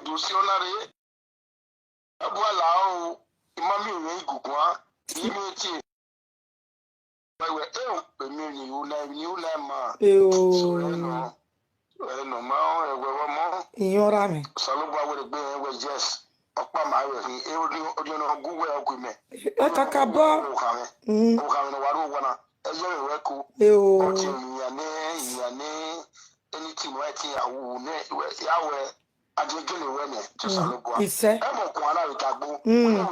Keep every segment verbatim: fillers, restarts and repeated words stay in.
do si ọna rre. Ẹbu ala o, I ma miẹn mwẹ iguguan, I miẹn tie. Wẹ, wẹ, e o, pe miẹn ni u na, ni u na ma. So, ẹ nọ, ẹ nọ ma, ẹ wẹ, wẹ mọ. Iyọn ra mẹ. Osanobua wẹ gbe, ẹ wẹ, yes. Ọkpa ma wẹ hin, e o ni, o ni ọna gu wẹ, ọ gu mẹ. Ẹ kakabọ. O kha mẹ. Mm. O kha mẹ ne wa ru owa na. Ẹ yẹ mẹ wẹ ko. E o. Ọ tie iyan ne, iyan ne, anything wẹ ti ya wu ne, wẹ, ya wẹ. Adegele wẹ nẹ, Osanobua. Isẹ. Ẹ mọ ọkhuan na vbe dagbo. Mm.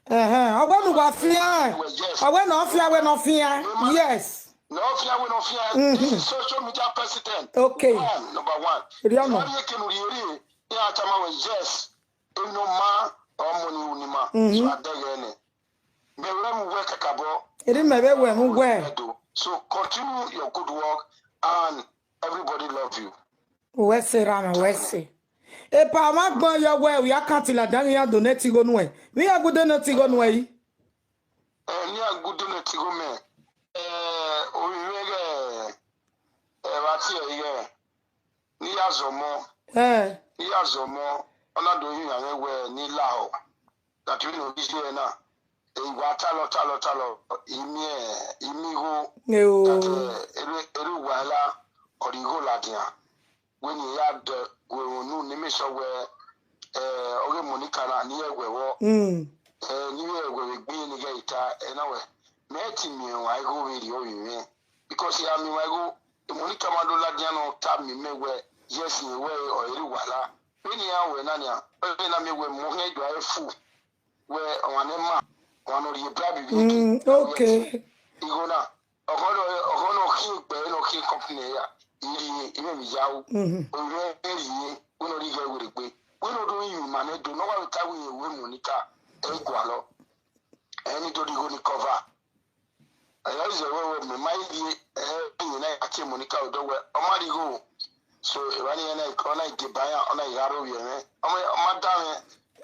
Ẹhẹn, ọ wẹ ne uwa fian. Wẹ, yes. Ọ wẹ ne ọ fian, wẹ ne ọ fian. Yes. Ne ọ fian, wẹ ne ọ fian. Mhm. This is social media president. Okay. One, number one. Eri ọnọ. Wẹ ye kenu ri eri, ya tama wẹ, yes. Emwi ne ọ ma, ọmọ ni ru ni ma. Mhm. So, adẹghẹ nẹ. Mẹ wẹ mu wẹ kakabọ. Eri mẹ vbe wẹ mu wẹ. So continue your good work and everybody love you. Uwẹ sẹ ra mẹ, uwẹ sẹ. Epa, ọ ma gbọn yọ wẹ, u ya kan tila dan iran donate igho nuẹn. Vbe iran gu donate igho nuẹn yi? Ẹ, ne iran gu donate igho mẹ. Ẹ, ovbi mwẹ ghẹ, ẹ, vbe a tie ẹre ighẹ, ne I ya zọmọ. Ẹ. Ne I ya zọmọ, ọ na do rinmwian mwẹ wẹ ne I lahọ. That we know this year na. Ẹ, I wa talọ, talọ, talọ, I miẹn, I miẹn igho. Ẹ o. That, ẹ, erha, erha uwa la, ọ rhie igho ladian. Wẹ ne I ya dẹ gu ẹmwẹ unu ne I make sure wẹ, ẹ, ọghe Monica na, ne I rẹn wẹ vbọ. Mm. Ẹ, ne I rẹn wẹ vbe egbe ne I ghẹ ta, ẹ na wẹ, mẹ ti miẹn ọmwa igho vberriọ vbe mwẹ. Because I miẹn ọmwa igho, Monica ma do ladian nọ tama mẹ wẹ, yes, rẹn wẹ ọ i re uwa la. Vbene iran wẹ na nian, ọ na miẹn wẹ mẹ ọ khian do a fu. Wẹ ọmwa ne ma, ọmwa ne ọ rhie bribe vbe eke. Mm, okay. Igho na, ọkhọ nọ, ọkhọ nọ khian egbe, nọ khian company ya, I rhie, I mwẹ emwi ya ru. Mhm. Ovbi mwẹ rhie, wẹ ne ọ rhie igho werriegbe. Wẹ ne ọ do rinmwian ima nẹ do, ne ọ wa vbe ta wẹ irẹn wẹ Monica, ẹ i gualọ. Ẹ ni do rhie igho ni cover. Ẹ ya zẹ wẹ, wẹ mẹ ma i rhie, ẹ, iyẹn na ya tie Monica odọ wẹ, ọ ma rhie igho. So, evba ni na, ọ na i deba iran, ọ na i gha rre ovbi ẹmwẹ. Ọ ma, ọ ma da mwẹ.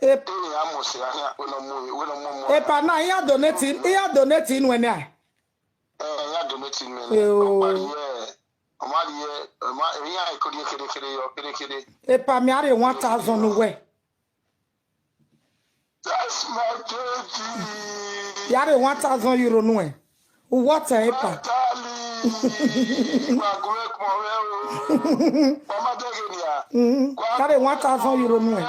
Ep- Te ya mu sẹ a khian, wẹ ne ọ mu, wẹ ne ọ mu ọmọ. Epa na, iran donate, iran donate nuẹn nia? Ẹ, iran donate nuẹn. Eo. Ọ ma rhie, ọ ma rhie, ọ ma, iran ko rhie kherhe kherhe yọ, kherhe kherhe. Epa, mẹ a rhie one thousand nuwẹ. That's my baby. Ya rhie one thousand euro nuẹn. Uwọtẹ, Epa. Natalie, wa gu ẹkpọn rẹ o. Wa ma dẹghe nia. Mhm. Wa ya rhie one thousand euro nuẹn.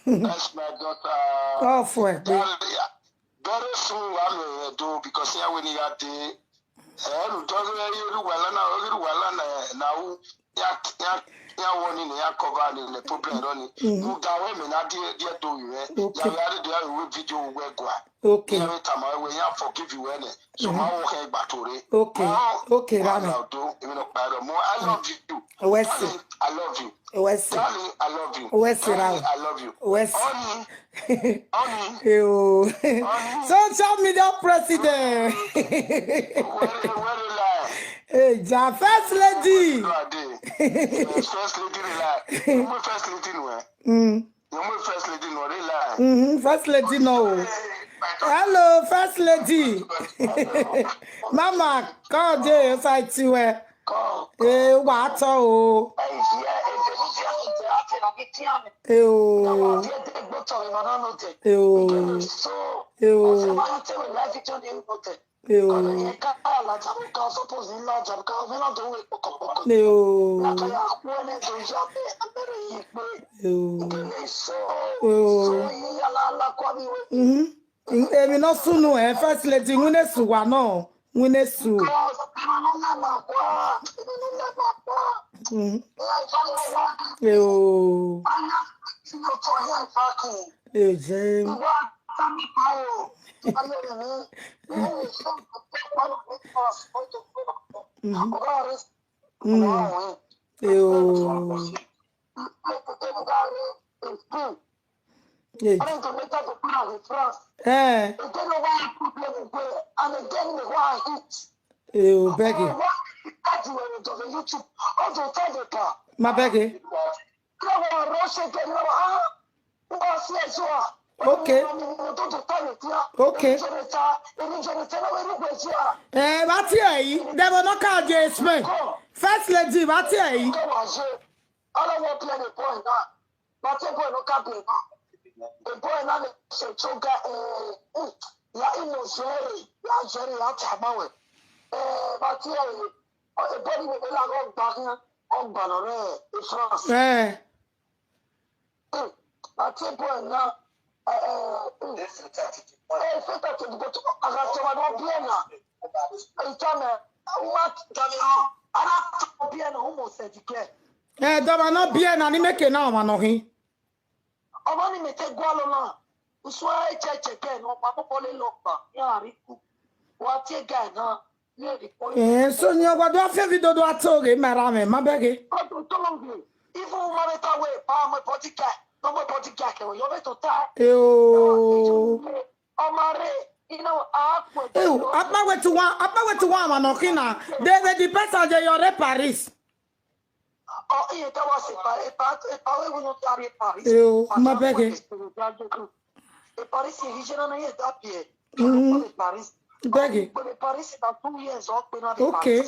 That's my daughter. Ọ fuẹ gbe. Very soon, wa miẹn mwẹ do, because iran wẹ ne I gha dee. Ẹ, rhunmwuda ọghe erha uwa la na, ọghe erha uwa la na, na ru, iran, iran, iran wẹ ọnii ne iran cover ni, ne problem rọ ni. Mhm. Rhunmwuda wẹ mẹ na die, die do vbe mwẹ. Okay. Ya vbe a rhie do ya vbe wẹ video wẹ gua. Okay. Iran vbe tama wẹ, iran forgive wẹ nẹ. So, mhm, ma wẹ ọkhẹn gba to rre. Okay. Ma, okay, ma Rami. Na do, emwi nọkpa rrọọ. Mo, I love you. Wẹ sẹ. Darling, I love you. Wẹ sẹ. Darling, I love you. Wẹ sẹ, Darling, Rami. I love you. Wẹ sẹ. Honey, honey. Yo. Honey. Social media president. Where, where the lie? Hey, ja, first lady. No, I dey. Yes, first lady dey lie. Who first lady no, eh? Mm. Your first lady no dey lie. Mm-hmm. First lady no. Hello, first lady. Mama, come dey inside to where. Come. Eh, wa tọ o. Eh, yeah, eh, eh, eh, eh, eh, eh, eh, eh, eh, eh, eh, oh. Eh, oh. Eh, oh. Eh, oh. Eh, oh. Eh, oh. Mm-hmm. Emwi ne ọ sunu, eh, first lady, winne su wa nọ, winne su. Mm. Eh, oh. Eh, Jane. Mm. Mm. Eh, oh. Eh. Eh, oh, bẹghe. Ma bẹghe. Okay. Okay. Eh, vbe a tie ẹre yi, devil no ka je Spain. First lady, vbe a tie ẹre yi. Ọna wẹ biẹ ne boy na. But e boy no ka biẹ na. E boy na ne se choga, eh, mm, ya imo zẹre, ya zẹre, ya tama wẹ. Eh, but, eh, e boy ni wẹ la gọ gba khian, ọ gba nọ rẹ, eh, France. Eh. Mm, but e boy na, eh, eh, mm, eh, se ta ti, but a gha tama ne ọ biẹ na. Itama, uma tama, a na tama ọ biẹ na, almost a declare. Eh, dọmwa ne ọ biẹ na, ni meke na ọmwa nọ khin. Ọmwa ni mẹ te gualọ na, usun ẹchẹchẹ kẹ ne ọmwa kpọkpọ lele ọkpa, iran rri ku. Wa tie guy na, ne rri ku. Eh, so ni ọ wa do a fi video do a to ghe ma ra mwẹ, ma bẹghe. Ọdọ tọlọ ghe, even uma vbe ta wẹ, ba mẹ bodyguard, nọ mẹ bodyguard kẹ wẹ, yọ vbe tota. Eo. Ọmwa rre, you know, a kue. Eo, akpa wetu wa, akpa wetu wa ma nọ khin na. David, the person je yọ rre Paris. Ọ, iye ta wa se pa, e pa, e pa we no ta rre Paris. Eo, ma bẹghe. E Paris, e regional na ye da pie. Mm. E Paris. Bẹghe. E Paris na two years ọ kpe na rre Paris. Okay.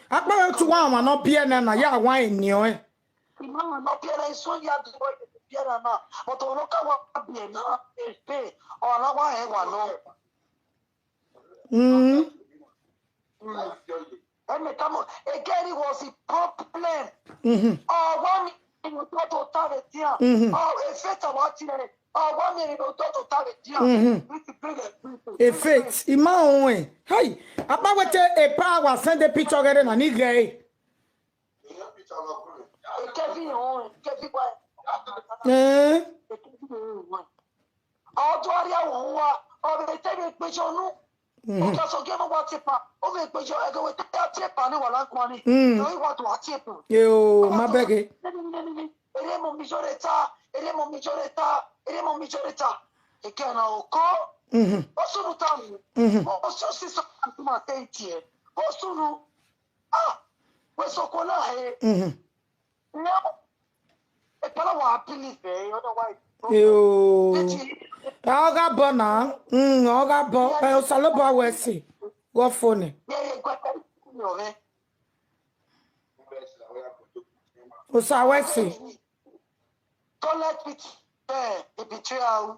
Akpa wetu wa ma nọ biẹ na na ya wa eni ọe. Ima ma nọ biẹ na, iso ya do biẹ na na. But ọ no ka wa biẹ na, e pe, ọ na wa he wa nọ. Mm. Mm. Ẹmẹ tama, again, it was a problem. Mm-hmm. Ọ wa mi, mo to to ta vbe dia. Mm-hmm. Ọ, e Faith wa tie, ọ wa mi, mo to to ta vbe dia. Mm-hmm. With the big, with the big. E Faith, ima ọnrẹn. Hey, akpa wẹ te e pa wa send the picture gẹrẹ na ni ghe. E Kevin ọnrẹn, Kevin wa. Eh. E Kevin ọnrẹn. Ọ do arria wọn wa, ọ vbe te vbe gbeje unu. Mhm. Ọ ka sọ gie ne wa tie pa, ọ vbe gbeje, ẹghẹ wẹ te a tie pa ne wa la guan ni. Mm. Ọ i wa do a tie pa. Eo, ma bẹghe. Erriọ emọ mi yọrẹ ta, erriọ emọ mi yọrẹ ta, erriọ emọ mi yọrẹ ta. Ekẹ na oko. Mhm. Ọ sunu ta mu. Mhm. Ọ sọ si sọ ma te tie. Ọ sunu. Ah, wẹ soko na he. Mhm. No. Ekpala wa believe, eh, otherwise. Yo. A ọ gha bọ na. Mm, ọ gha bọ. Eh, Osanobua wẹ si. Gọ fo nẹ. Yeah, yeah, gua, gua, gua, eh. Osa wẹ si. Don't let it, eh, be betrayal.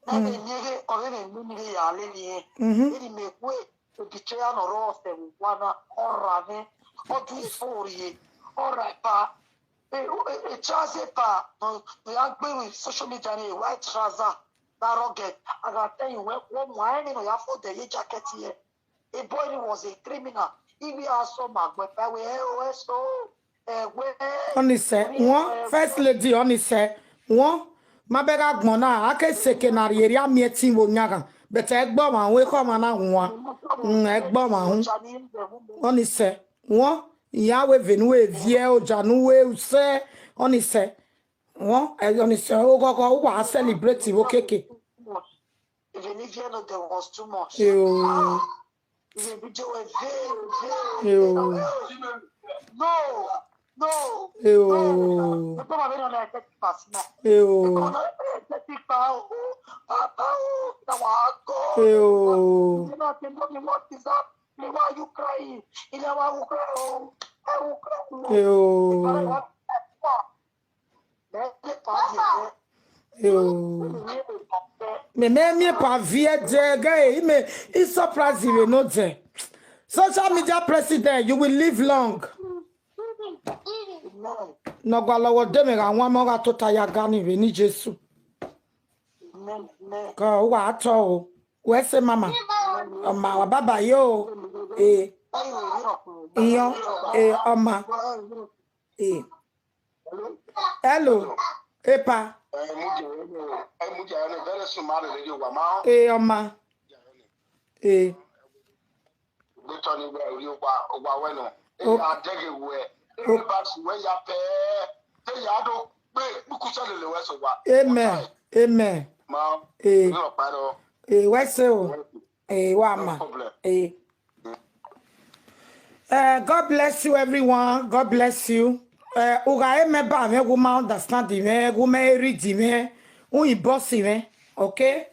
Ẹmwẹ miẹn ghe, ọ vbe mwẹ miẹn ghe ya lele irẹn. Mhm. Vbene imẹ kue, betrayal ne ọ rrọọ sẹ vbe owa na, ọ ra mwẹ, ọ do ifo rrie, ọ ra epa. E, e, e, trousers epa, nọ, nọ ya gbe vbe social media ni, white trouser, na rugged. I can tell you, wẹ, wẹ ọ mu ẹmwẹ nọ ya fold ye jacket ye. A boy ni was a criminal. Iwe asọ ma gbe pa wẹ, eh, oh, eh, so, eh, wẹ. Ọni sẹ, wọn, eh, first lady, ọni sẹ, wọn, ma bẹghe agbọn na, a ke seke na rhie erriọ miẹn ẹtin vbe oyanghan, but ẹgbẹ ọmwa, wọn ekhọe ọmwa na wan, mm, ẹgbẹ ọmwa hu, ọni sẹ, wọn, iran wẹ vbe ne u vbe viẹ, oja ne u vbe usẹ, ọni sẹ, wọn, ẹ, ọni sẹ, oghọghọ, uwa celebrate vbe okeke. Even if you know there was too much. Yo. Ah, even if you were very, very, yo. No, no, yo. No. The problem is not like that person. Yo. The problem is that people, oh, papa, oh, now I go. Yo. You know, they know me what is up. Why you crying? You know, I will cry. Oh, I will cry. Oh. Yo. Yo. Mẹ, mẹ miẹn pa viẹ dẹ, gẹ, i mẹ, i surprise vbe nọ dẹ. Social media president, you will live long. Ne ọ gualọ wẹ ọdẹ mwẹ gha wan mẹ, ọ gha tota ya ga ni vbe ni Jesu. Ka uwa tọ o. Wẹ sẹ mama. Ọma wa baba yo. Eh. Iyọn, eh, ọma. Eh. Hello, epa. Eh, mu dia ne, eh, mu dia ne, very soon, ma rere wa ma. Eh, ọma. Eh. Gbe tọ ni wẹ, ori owa, owa wẹ nọ. Eh, adẹghe wẹ. Eh, ba si wẹ ya pẹ. Te ya do gbe, kpuku sẹ lele wẹ so wa. Amen. Amen. Ma. Eh. Ni ọkpa rọ. Eh, wẹ sẹ o. Eh, wa ma. No problem. Eh. Eh, God bless you, everyone. God bless you. Eh, u gha remember mwẹ, wẹ u ma understand mwẹ, wẹ u ma read mwẹ, u inbox mwẹ, okay?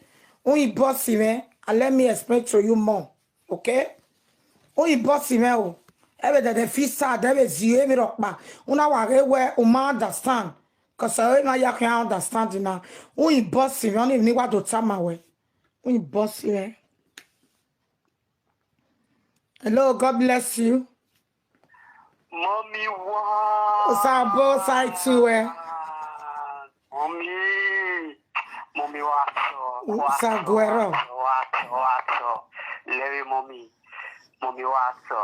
U inbox mwẹ, and let me explain to you more, okay? U inbox mwẹ o. Ẹ vbe dẹdẹ feel sad, ẹ vbe zi emwi rhọkpa. Una wa ghe wẹ u ma understand. Cause emwi a ya khian understand na. U inbox mwẹ, ọnii emwi ne I wa do tama wẹ. U inbox mwẹ. Hello, God bless you. Mommy wa. Osabo, Osaitu, eh. Mommy. Mommy wa sọ. Wa sọ, Osaguero. Wa sọ, wa sọ, wa sọ. Levy mommy. Mommy wa sọ.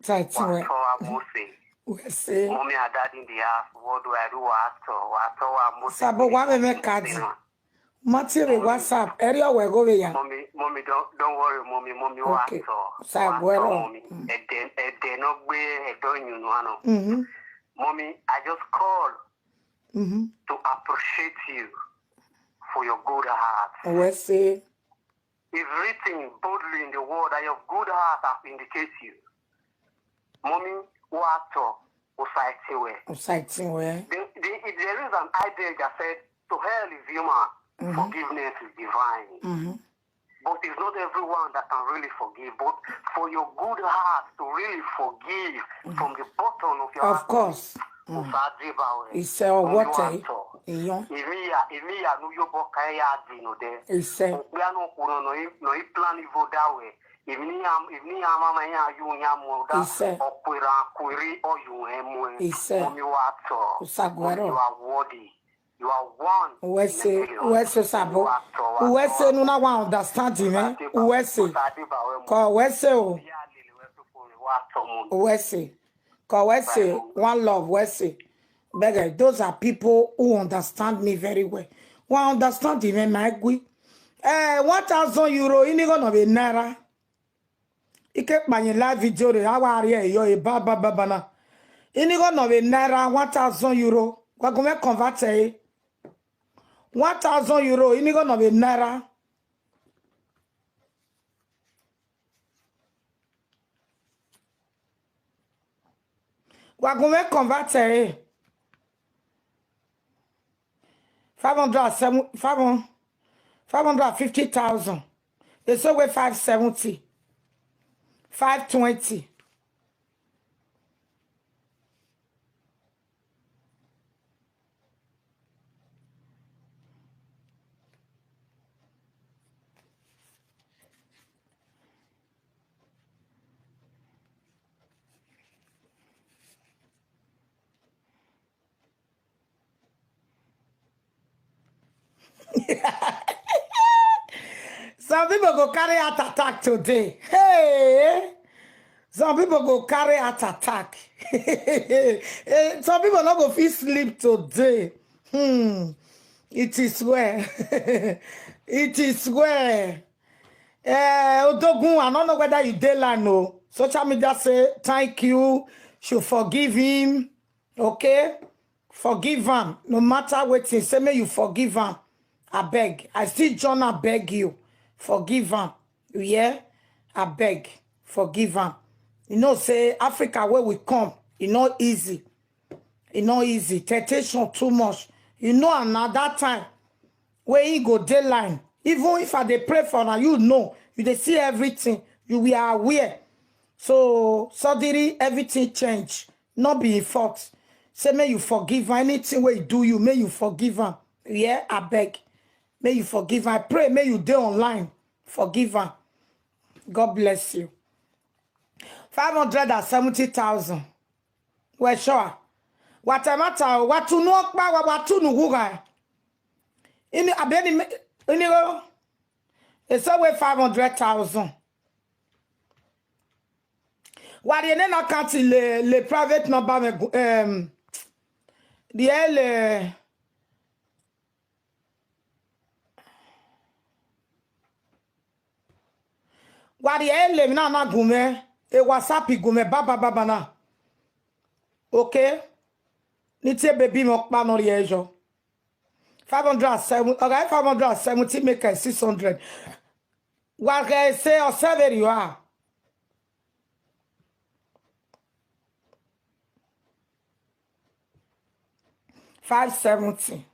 Osaitu, eh. Wa sọ wa Mose. Wẹ se. Mommy and daddy in the house. Worldwide, wa sọ, wa sọ wa Mose. Osabo, wa mẹ mẹ kadi. Ma tie vbe WhatsApp, ẹrriọ wẹ gho vbe ya. Mommy, mommy, don't, don't worry, mommy, mommy, wa Okay. Sir, wa well. Mommy. Mm. Ẹdẹ, ẹdẹ nọ gbe, ẹdẹ ọyunnu anọ. Mm-hmm. Mommy, I just call Mm-hmm. to appreciate you for your good heart. Wẹ se. You've written boldly in the world that your good heart has vindicated you. Mommy, wa tọ, Osaitu wẹ. Osaitu wẹ. The, the, there is an idea that said, "To hell is human, Mm-hmm. forgiveness is divine." Mm-hmm. But it's not everyone that can really forgive. But for your good heart to really forgive Mm-hmm. from the bottom of your Of heart, course. Mm. Osaitu wẹ. It's a Mommy, water. Wa tọ. Iyan. Emi ya, emi ya nu yo bọ ka ya di no de. It's a Okpia no kuro no i, no i plan ivo da wẹ. Even him, even him, mama, yeah, you, yeah, more that. He said. Okwera, kweri, or you, eh, more. He said. Mommy, wa tọ. Osaguero. Mommy, you are worthy. You are one Wẹ se, in a million. Wẹ se Osabo. Wa tọ, wa Wẹ tọ, se wa nu na tọ. Wa understand him, eh? Osadiba, Wẹ se. Osadiba, wẹ mo. Kọ Wẹ se o. Yeah, Lily, wẹ se for me. Wa tọ, Mommy. Wẹ se. Kọ Wẹ se, Bible. One love, Wẹ se. Bẹgẹ, those are people who understand me very well. Wa understand him, eh, ma gui. Eh, one thousand euro, inigho nọ vbe naira. I ke kpa yẹn live video re, a wa rhie ẹre yọ, e ba, ba, ba, ba na. Inigho nọ vbe naira, one thousand euro. Wa gu mwẹ convert ẹre. One thousand euro, inigho nọ vbe naira. Wa gu mwẹ convert ẹre. Five hundred and seven, five hundred, five hundred and fifty thousand. They say we five seventy, five twenty. Some people go carry heart attack today. Hey! Some people go carry heart attack. Eh, some people no go fit sleep today. Hmm. It is well. It is well. Eh, Odogun, I don't know whether you dey line o. Social media say thank you. Should forgive him. Okay? Forgive am. No matter wetin, say make you forgive am. Abeg, I still join am beg you. Forgive am. You hear? Abeg, forgive am. You know say Africa where we come, e no easy. E no easy. Temptation too much. You know, and na that time wey he go dey line. Even if I dey pray for una, you know, you dey see everything. You were aware. So suddenly everything change. No be him fault. Say make you forgive am. Anything wey he do you, make you forgive am. Yeah, abeg. Make you forgive am. I pray make you dey online. Forgive am. God bless you. Five hundred and seventy thousand. Wẹ sure. Wa ta ẹmwata o, wa tunu ọkpa, wa, wa tunu ughughan. Ini, abi eni me, ini ro. Eso wẹ five hundred thousand. Wa rhie nene account le, le private number mwẹ gu-, em, rhie le, wa rhie ele emwi na na gu mwẹ, e WhatsApp gu mwẹ baba baba na. Okay? Ne I tie baby mwẹ ọkpa ne ọ rhie yọ. Five hundred and seven, ọ gha five hundred and seventy make it six hundred. Wa ghẹ sẹ ọsẹ vberriọ a. Five seventy.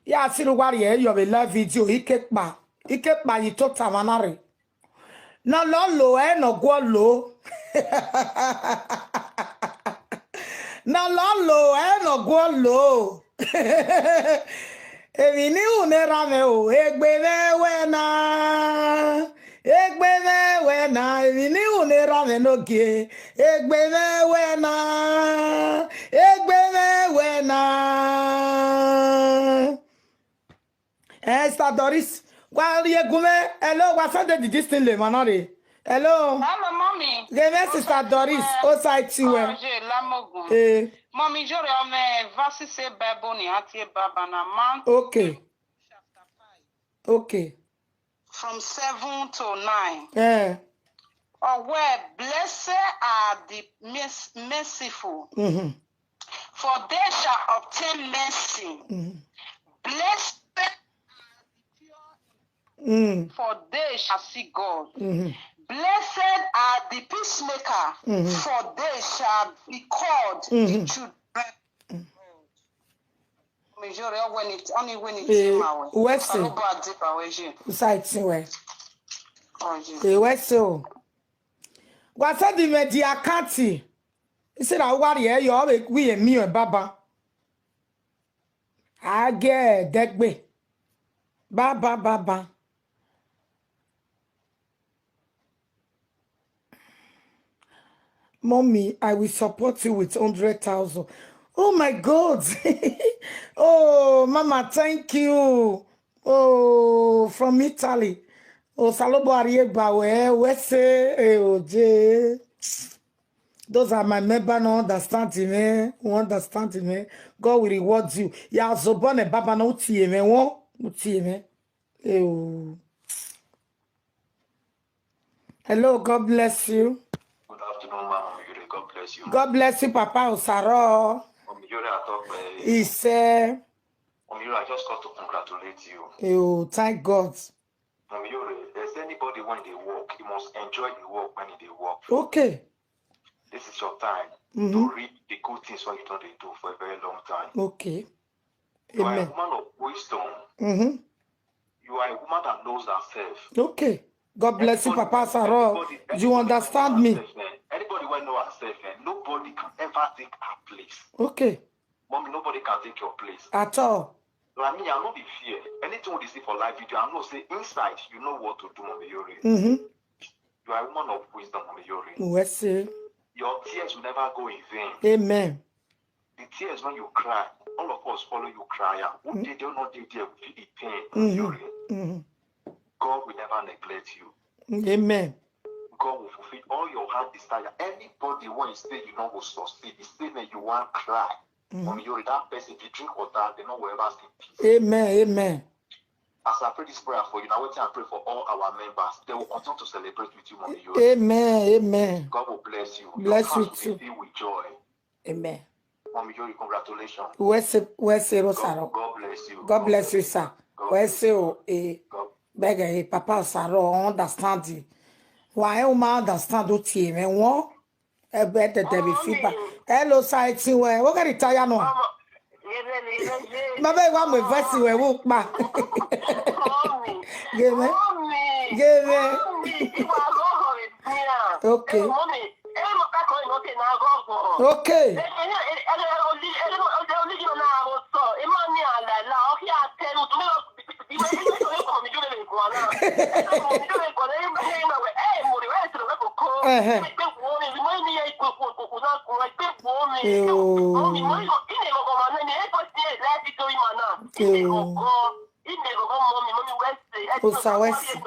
Ya sirri uwa rhie yọ vbe live video, ikekpa, ikekpa ye tota mwa na rre. Ne ọ lọ lo, ẹ ne ọ guọ lo. Ne ọ lọ lo, ẹ ne ọ guọ lo. Emwi ne I ru ne erha mwẹ o, egbe mwẹ wẹ na. Egbe mwẹ wẹ na, emwi ne I ru ne erha mwẹ ne ogie. Egbe mwẹ wẹ na. Egbe mwẹ wẹ na. Eh, Sister Doris, wa rhie gu mwẹ. Hello, wa send the this thing le mwa na re. Hello. Hello, mommy. Ghe mwẹ, Sister Doris, osa iti wẹ. Oje lamogun. Eh. Mommy, jọrọ ọ mwẹ verses e Bible ni a tie baba na ma. Okay. Okay. From seven to nine. Eh. Ọ wẹẹ, "Blessed are the merc-, merciful, Mm-hmm. for they shall obtain mercy. Mm-hmm. Blessed are the pure in Mm. for they shall see God. Mm-hmm. Blessed are the peacemaker, Mm-hmm. for they shall be called the Mm-hmm. children of God." Ọmọ Iyore, ọ wẹ ni, ọ ni wẹ ni Eh, tema wẹ. Wẹ se. Osanobua deba wẹ ye. Usa itin wẹ. Ọ ye. Eh, wẹ se o. Wa send the media account. Isi na wa rhie yọ, ọ vbe wi emi ọ baba. A gie dẹgbe. Baba, baba. Mommy, I will support you with hundred thousand. Oh my God. Oh, Mama, thank you. Oh, from Italy. Osanobua rhie gba wẹ, wẹ se, eh, oje. Those are my member, no understand me. Who understand me? God will reward you. Ya zobọ nẹ baba na, u tie mwẹ, wọ, u tie mwẹ. Eh, oh. Hello, God bless you. Good afternoon, Mama Iyore. God bless you. God bless you, Papa Osaro. Mama Iyore, I talk, eh, He said, Mama Iyore, I just called to congratulate you. Oh, thank God. Mama Iyore, if there's anybody when they work, he must enjoy the work when they work. Okay. This is your time Mm-hmm. to reap the good things what you don't do for a very long time. Okay. You are a Amen. woman of wisdom. Mm-hmm. You are a woman that knows herself. Okay. God bless you, Anybody, Papa Saro. anybody, You anybody understand know me? herself, eh, anybody when know herself, eh, nobody can ever take her place. Okay. Mommy, nobody can take your place. At all. Like me, I no be fear. Anything we see for live video, I know say inside, you know what to do, Mommy Iyore. Mm-hmm. You are a woman of wisdom, Mommy Iyore. Wẹ se. Your tears will never go in vain. Amen. The tears when you cry, all of us follow you cry out. Who Mm. did you not did there, we feel the pain, Mommy Mm-hmm. Iyore. Mm-hmm. God will never neglect you. Amen. God will fulfill all your heart desire. Anybody when you say you no go succeed, the same way you want cry. Mm-hmm. Mommy Iyore, that person, if you drink water, they no will ever see peace. Amen. Amen. As I pray this prayer for you, now wetin I pray for all our members, they will continue to celebrate with you, Mommy Iyore. Amen. Amen. God will bless you. Bless you too. Your heart will be filled with joy. Amen. Mommy Iyore, congratulations. Wẹ se, wẹ se, God, Osaro. God bless you. God bless you, sir. God Wẹ bless se you. o, eh, God. Bẹgẹ, eh, Papa Osaro, understand. Wa ẹ u ma understand, u tie mwẹ wọ. Ẹgbẹ tẹtẹ bi Ọmọ fi mi. ba. Hello, sir, ẹ ti wẹ. Wo kẹ retire nọ? Ọmọ, yẹbẹ mi, yẹbẹ mi. Ma bẹ wa mu verse wẹ wo pa. Ọmọ mi. Gẹmẹ. Ọmọ mi. Gẹmẹ. Ọmọ mi. Ìwà lọ́họ̀ rẹ̀ bí a. Okay. Ẹ mọ mi. Ẹ mọ ká kọ́ ìmọ̀ tẹ̀ náà gọ́gọ́. Okay. Ẹ, ẹ, ẹ, ẹ, oli-, ẹ, ẹ, ẹ, oli-, oli-, oli-, náà mo sọ. Ẹ má ní àlàlà. Ọ kí a tẹnu tó mẹ́wàá. Ẹhẹn. Eyo. Osa wẹ se.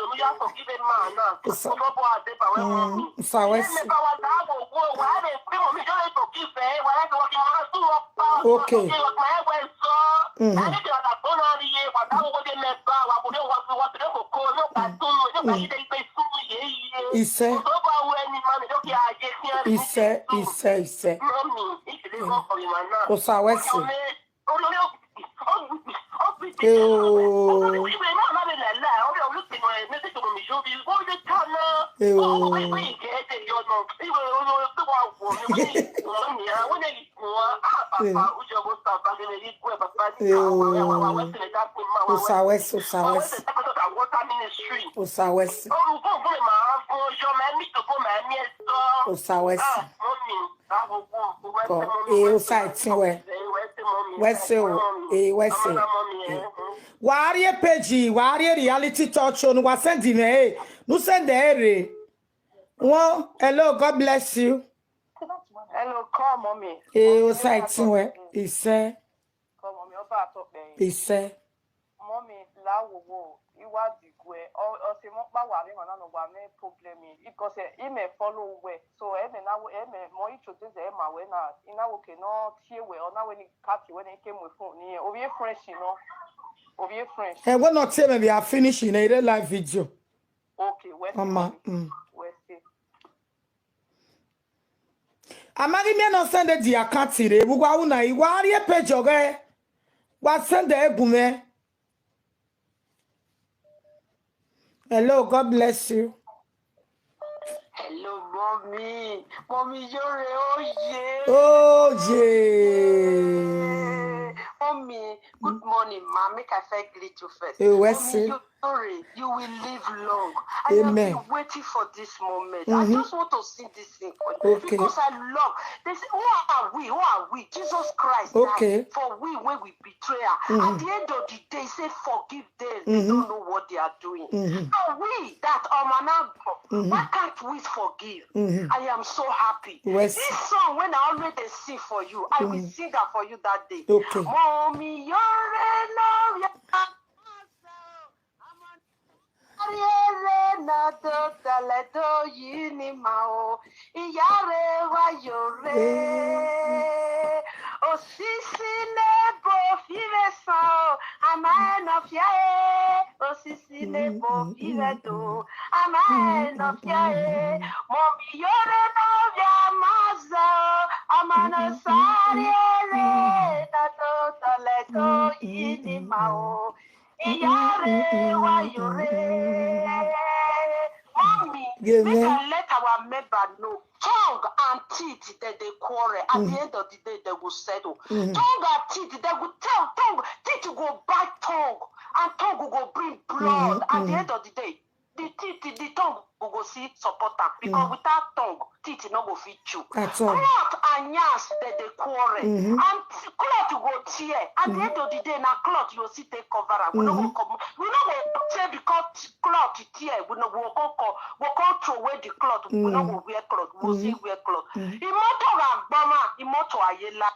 Osa. Mm, osa wẹ se. Okay. Mm-hmm. Isẹ. Isẹ, isẹ, isẹ. Osa wẹ se. Eyo. Eyo. Eyo. Osa wẹ se, osa wẹ se. Osa wẹ se. Osa wẹ sẹ. Kọ, e, Osa ẹtin wẹ. Wẹ sẹ o, e, wẹ sẹ. Wa rrie page, wa rrie reality talk show ne wa send mwẹ, e, ne u send ẹre. Won, hello, God bless you. Hello, call mommy. E, Osa ẹtin wẹ, isẹ. Call mommy, ọba atọ kpẹre. Isẹ. Mommy, la wowo, I wa diguẹ. Ọ, ọ sẹ mọ kpa wa vbe emwa na nọ wa mwẹ problem, because, eh, imẹ follow wẹ. So, ẹmẹ na wẹ, ẹmẹ mọ introduce ẹmwa wẹ na, I na wẹ ke nọ tie wẹ, ọ na wẹ ne I ka tie wẹ ne I ke mu phone ni, ovbi e French nọ. Ovbi e French. Ẹ, wẹ nọ tie mwẹ vbe a finish nẹ, I re live video. Okay, wẹ sẹ. Ọma, mm. Wẹ sẹ. A ma ghi miẹn ne ọ send the account rre, vbe uwa ru na, I wa rrie page ọghẹ, wa send ẹre gu mwẹ. Hello, God bless you. Hello, mommy. Mommy, you're a, oh yeah. Oh yeah. Mommy, good morning, ma. Make I first greet you first. Eh, wẹ sẹ. Mommy, you Sorry, you will live long. I have been waiting for this moment. I just want to sing this thing for you because I love. They say, "Who are we? Who are we?" Jesus Christ died for we when we betray her. At the end of the day, he said, "Forgive them. They don't know what they are doing." So we, that Omanago, why can't we forgive? I am so happy. This song, when I always dey sing for you, I will sing that for you that day. Mommy, you're a love. Ariere na do tẹlẹ do yi ni ma o, iyare wa yore. Osisi nebo fire san o, ama ẹnọ fia e. Osisi nebo fire do, ama ẹnọ fia e. Mommy, you're a love, ya ma zẹ o, ama no sa ariere na do tẹlẹ do yi ni ma o. Iyare wa yore. Mommy, make I let our member know. Tongue and teeth, they dey quarrel. At the end of the day, they will settle. Tongue and teeth, they will tell tongue, teeth go bite tongue, and tongue go bring blood. At the end of the day, the teeth, the tongue go go see support am, because without tongue, teeth no go fit chew. At all. Cloth and yansh, they dey quarrel, and cloth go tear. At the end of the day, na cloth you go see take cover am. We no go come, we no go say because cloth tear, we no go come, come, we come throw away the cloth. We no go wear cloth. We go still wear cloth. Imoto gha gbọmwa, imoto ayela.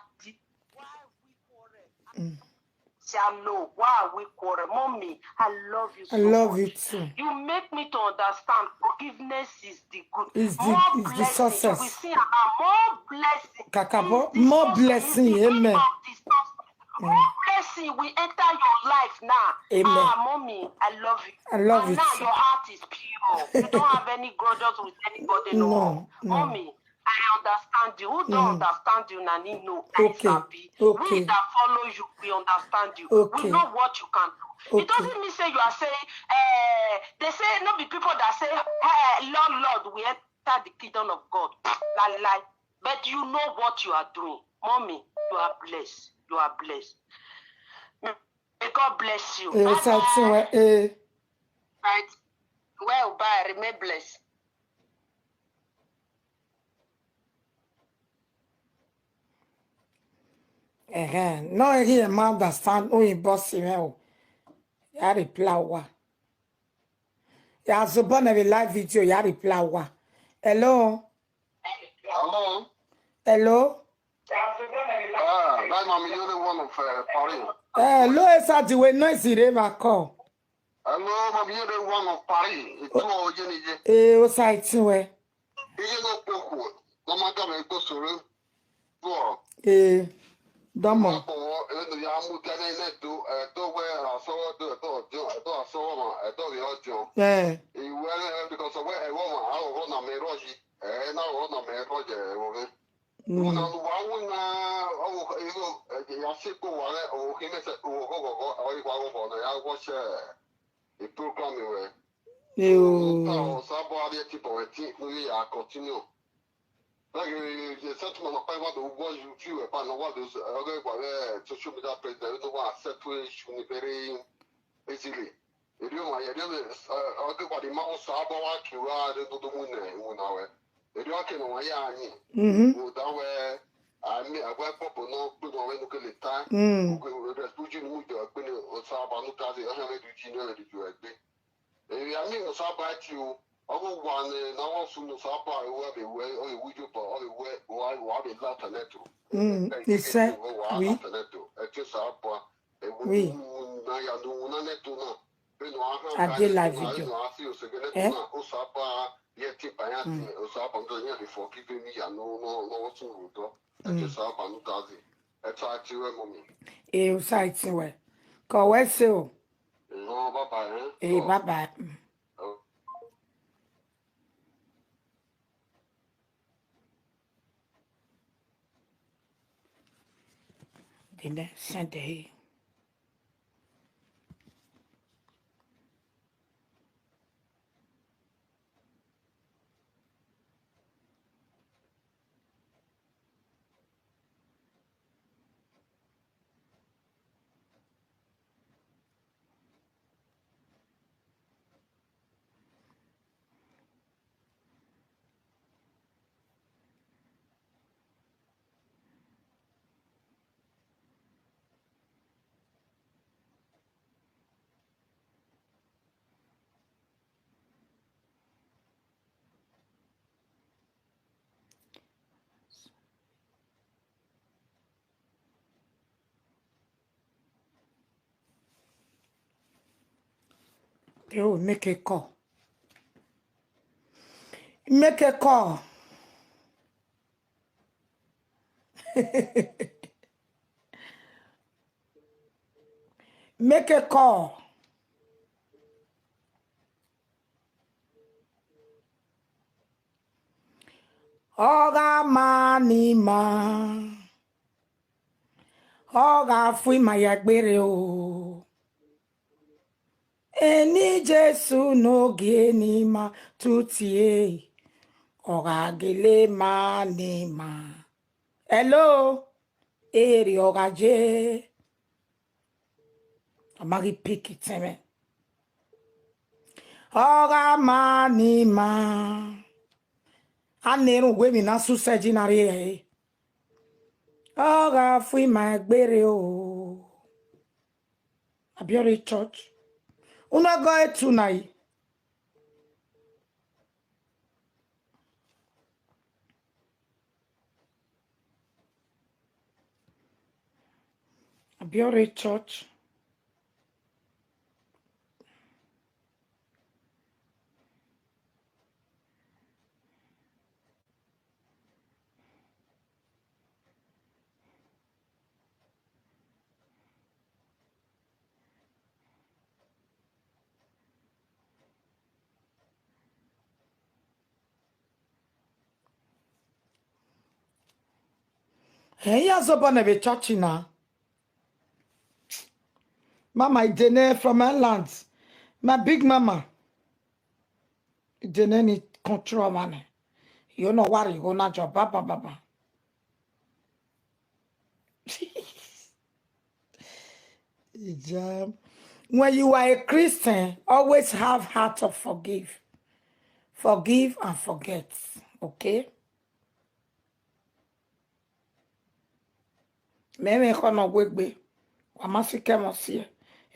Shalom. Why are we quarrel? Mommy, I love you so much. I love you too. You make me to understand forgiveness is the good. Is the, is the success. We see, ah, more blessing. Kakabo, more blessing. Amen. More blessing will enter your life now. Amen. Ah, mommy, I love you. I love you too. And now your heart is pure. You don't have any grudges with anybody no more. No, no. Mommy, I understand you. Who don't understand you, na him know. I sabi. We that follow you, we understand you. We know what you can do. It doesn't mean say you are saying, eh, they say no be people that say, eh, Lord, Lord, we enter the kingdom of God. Lie, lie. But you know what you are doing. Mommy, you are blessed. You are blessed. May God bless you. Bye bye. Right. Well, bye. Remain blessed. Ẹhẹn, nọ, ẹghẹ ma understand, u inbox mwẹ o. Ya reply uwa. Ya zobọ nẹ vbe live video, ya reply uwa. Hello? Hello? Hello? Ah, that mommy, you're the one of, uh, Paris. Eh, hello, esa di we noise rre vbe akọ. Hello, mommy, you're the one of Paris. It's all you need. Eh, Osa ẹtin wẹ. Iye no kpokhuo, ne ọ ma ga mwẹ egbe osoro vbọ. Ee, dọmọ. Ọkpọvọ, emwi ne ya mu dia nẹ, nẹ do, ẹdọ wẹ asọghọ do, ẹdọ ọdiọn, ẹdọ asọghọ ọmwa, ẹdọ vbe ọdiọn. Ẹ. I wẹ nẹ, because wẹ ẹghẹ ọmwa, a rọrọ na mẹ rrọọ yi, ẹ na rọrọ na mẹ rrọọ ye ẹvbo mwẹ. Mm. Una ne uwa wu na, ọ vbe, igho, ẹ, ya si egbe uwa rẹ, ọ khin mẹ sẹ, ọ ghọghọ, ọ ghi wa ghọghọ na, ya ghọ sẹ, e program wẹ. Yo. Ta, Osanobua avbiẹ tobọ ẹtin ne u ye ya continue. Vbe ghe settlement nọ kpa, wa do wọ you view ẹpa nọ, wa do, ọghe wa vbe social media president, do wa settle issue ni very easily. Erriọ ma, erriọ, ọghe wa ni ma Osanobua wa ki wa re do do mu nẹ iwinna wẹ. Erriọ ke ne ọmwa ya yin. Mhm. Rhunmwuda wẹẹ, a miẹn avbe ẹkpọkpọ ne ọ gbe ne ọ vbe ne u kele tae. Mm. Uji ne u mu do ẹkpe ne Osanobua ne u ta zẹ, ọ hẹn vbe do uji ne ọ vbe do ju ẹgbe. Erriọ a miẹn ne Osanobua tie o, ọ ghi wa ne, ne ọ sunu Osanobua, ọ vbe wẹ, ọ vbe wu Job, ọ vbe wẹ, wa, wa vbe la ọtẹn nẹ to. Mm, he said, wa la oui. Ọtẹn nẹ to, ẹtin Osanobua, ẹwu Oui. Na ya ne u na nẹ to na. Vbene ọ gha họn I dey live video. Vbene ọ gha si osẹgẹ nẹ to Eh? Na, Osanobua, ye te ba ya si, Osanobua, ndo ya vbe forgive me ya no, no, no, what you do. Ẹtin Osanobua ne u ta zẹ. Ẹ ta tie wẹ, mummy. Eh, u sa ẹtin wẹ. Kọ wẹ se o. No, bye bye, eh? Eh, bye bye. Mm. Oh. The next Sunday. They will make a call. Make a call. Make a call. Ọ gha ma ne ima, ọ gha fu ima ya gberra o. Eni Jesu ne ogie ne ima tutie, ọ gha gele ma ne ima. Hello, erriọ ọ gha ye. A ma ghi pick it, amen. Ọ gha ma ne ima. A na erhunmwu emwi ne a sẹ usẹ ji na rrie ẹre. Ọ gha fu ima gberra o. Abiọre church. Unu gọ etu na yi. Abiọre church. Ẹn, iran zobọ nẹ vbe church na. Mama Idene from Ireland. My big mama. Idene ni control ọmwa nẹ. Iyo ne ọ wa rhie igho na jọ baba baba. Ijam. When you are a Christian, always have heart of forgive. Forgive and forget. Okay? Mẹ mwẹ ekhọe ne ọ wu egbe, wa ma sikẹ mwẹ ọsiẹ.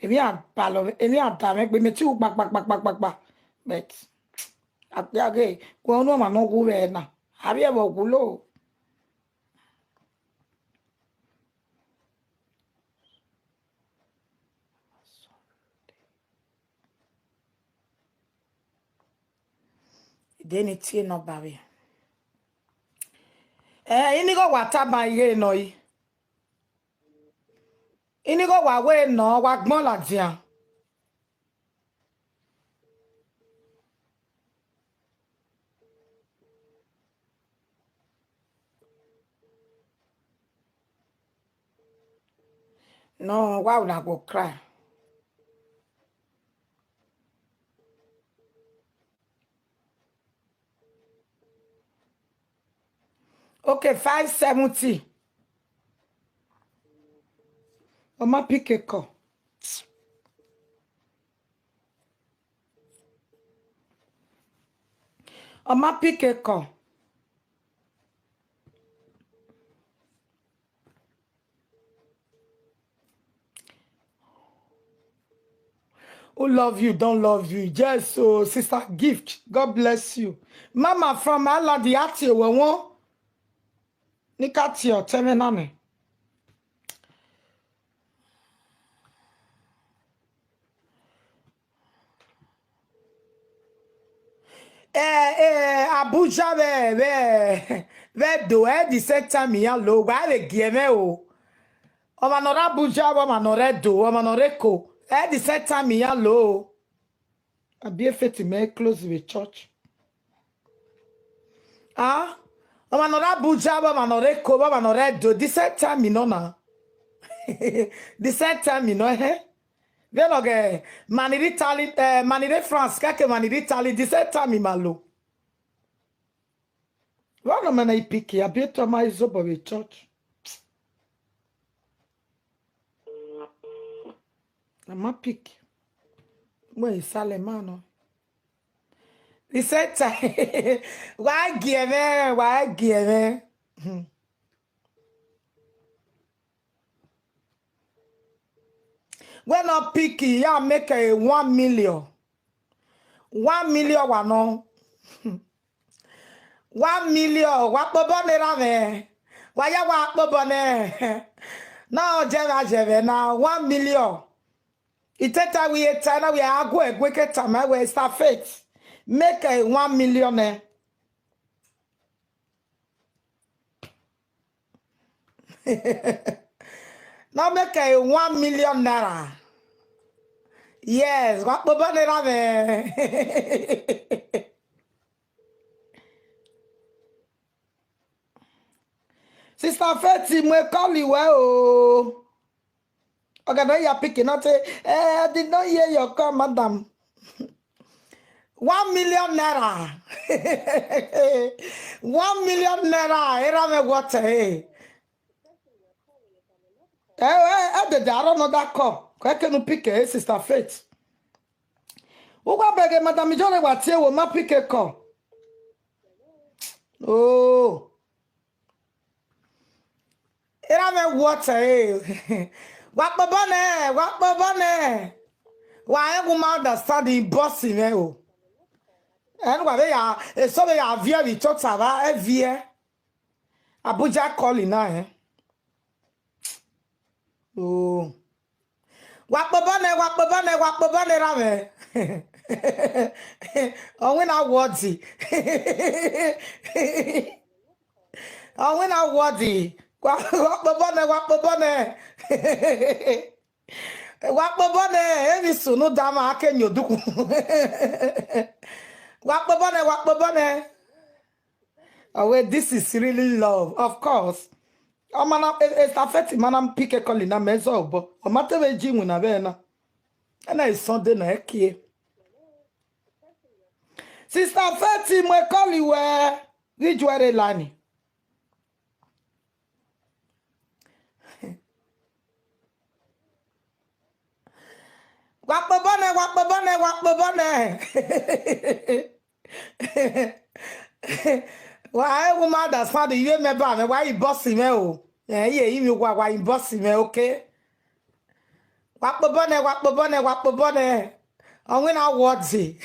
Emwi a balọ, emwi a da mwẹ egbe, mẹ te ru gbagbagbagbagba. But, akpia ghe, wẹ unu ọmwa ne ọ wu vbe ẹre na, avbiẹ vbe ọ wulo. Idene tie ne ọ ba vbe. Eh, inigho wa tama ighe nọ yi. Inigho wa wẹ nọ, wa gbọn ladian. No, why una go cry? Okay, five seventy. Ọ ma pick a call. Ọ ma pick a call. Who love you, don't love you. Yes, so Sister Gift, God bless you. Mama from Aladi, a tie wẹ wọn. Ne I ka tie ọtẹn mwẹ na nẹ. Eh, eh, Abuja vbe, vbe, vbe Edo, eh, the same time iran lo, wa vbe gie mwẹ o. Ọmwa ne ọ rre Abuja, ọmwa ne ọ rre Edo, ọmwa ne ọ rre Eko, eh, the same time iran lo. Abi efeti mẹ close vbe church. Ah, ọmwa ne ọ rre Abuja, ọmwa ne ọ rre Eko, ọmwa ne ọ rre Edo, the same time nọ na. The same time nọ, eh? Vbene ọ ghe, ma ni rre Italy, eh, ma ni rre France, kẹkẹ ma ni rre Italy, the same time ma lo. Vbọ nọ mẹ na I pick, abi eto ma I zobọ vbe church. A ma pick. Wẹ I sale ma nọ. The same time, wa gie mwẹ, wa gie mwẹ. Hmm. Wẹ ne ọ pick, ya make a one million. One million wa nọ. One million, wa kpobọ ne erha mwẹ. Wa ya wa kpobọ nẹ. Na ọ jẹ vbe a jẹ vbe na, one million. I te ta wẹ eta na, wẹ a gu ẹgue ke tama wẹ Sister Faith. Make a one million nẹ. Na make a one million naira. Yes, wa kpobọ ne erha mwẹ. Sister Faith, mu call wẹ o. Ọ gha nọ ya pick na te, eh, I did not hear your call, madam. One million naira. One million naira, erha mwẹ what, eh? Eh, eh, eh, dede, I don't know that call. Kẹ ke nu pick, eh, Sister Faith. Uwa bẹghe Madam Ijore wa tie wo ma pick call. Oh. Erha mwẹ what, eh? Wa kpobọ nẹ, wa kpobọ nẹ. Wa rẹn gu ma understand the boss mwẹ o. Ẹn wa vbe ya, eso vbe ya viẹ vbe tota vba, ẹ viẹ. Abuja calling na, eh? Oh. Wa kpobọ nẹ, wa kpobọ nẹ, wa kpobọ nẹ erha mwẹ. Ọ winna wọdi. Ọ winna wọdi. Wa, wa kpobọ nẹ, wa kpobọ nẹ. Wa kpobọ nẹ, emwi sunu da ma a ke yin odukhunmwu. Wa kpobọ nẹ, wa kpobọ nẹ. Oh, well, this is really love, of course. Ọ ma na, e, e Sister Faith ma na pick call na, mẹ zọ obọ. Ọ ma te vbe ji iwinna vbe na. Ẹna i Sunday na, ẹ kie. Sister Faith, mu call wẹ, ghi ju ẹre la ni. Wa kpobọ nẹ, wa kpobọ nẹ, wa kpobọ nẹ. Wa ẹ wu ma understand, ivbi mẹ ba mwẹ, wa i boss mwẹ o. Ẹ, iye ivbi wa, wa i boss mwẹ, okay? Wa kpobọ nẹ, wa kpobọ nẹ, wa kpobọ nẹ. Ọ winna wọdi.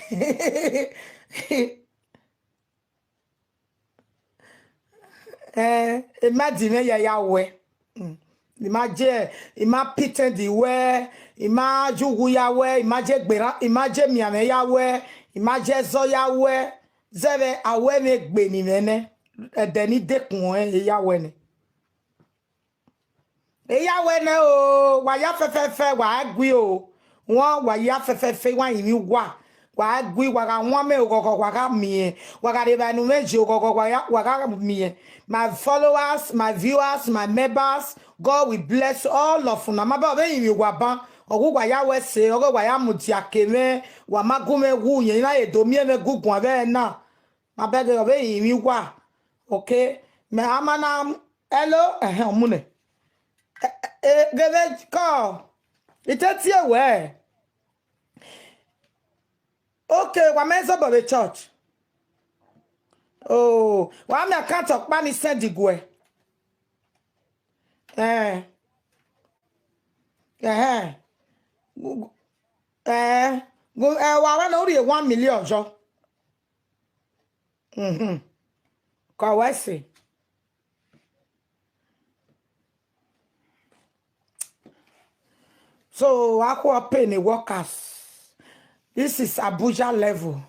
Eh, ima di mwẹ ya ya wẹ. Mm. Ima je, ima pretend wẹ, ima ju uwu ya wẹ, ima je gberra, ima je mianmwẹ ya wẹ, ima je ẹzọ ya wẹ, zẹvbe a wẹ mwẹ egbe ni mwẹ nẹ, ẹdẹ ni dekun ọnrẹn ya wẹ nẹ. Eya wẹ nẹ o, wa ya fẹfẹfẹ, wa gui o. Wọn, wa ya fẹfẹfẹ, wa rinmwian uwa. Wa gui, wa gha wan mẹ oghọghọ, wa gha miẹn. Wa gha rhie evba ne u mwẹ ye oghọghọ, wa ya, wa gha miẹn. My followers, my viewers, my members, God will bless all of una. Ma ba ọ vbe rinmwian uwa ban, ọ ghe uwa ya wẹ ẹse, ọ ghe wa ya mudia ke mwẹ, wa ma gu mwẹ wu yẹn, I na ye do miẹn mwẹ guguan vbe ẹre na. Ma bẹghe, ọ vbe rinmwian uwa. Okay. Mẹ a ma na, hello, ẹhẹn, ọ mu nẹ. Eh, eh, ghe mwẹ call. I te tie wẹ. Okay, wa mẹ zobọ vbe church. Oh, wa mẹ account ọkpa ni send guẹ. Eh. Ẹhẹn. Eh, go, eh, wa wẹ ne u rhie one million yọ. Mhm. Ka wẹ sẹ. So, akhuọ pay ne workers. This is Abuja level.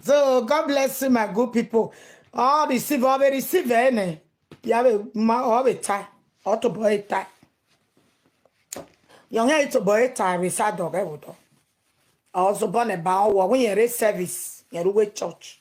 So, God bless you, my good people. All receive, all receive, eh, ne? Ya vbe ma, ọ vbe ta, ọ tobọ e ta. Yọ, ọ tobọ e ta vbe sa dọghẹ vbe odọ. Ọ zobọ nẹ ba ọ wọ, wẹ yẹn rre service, yẹn rre uwu church.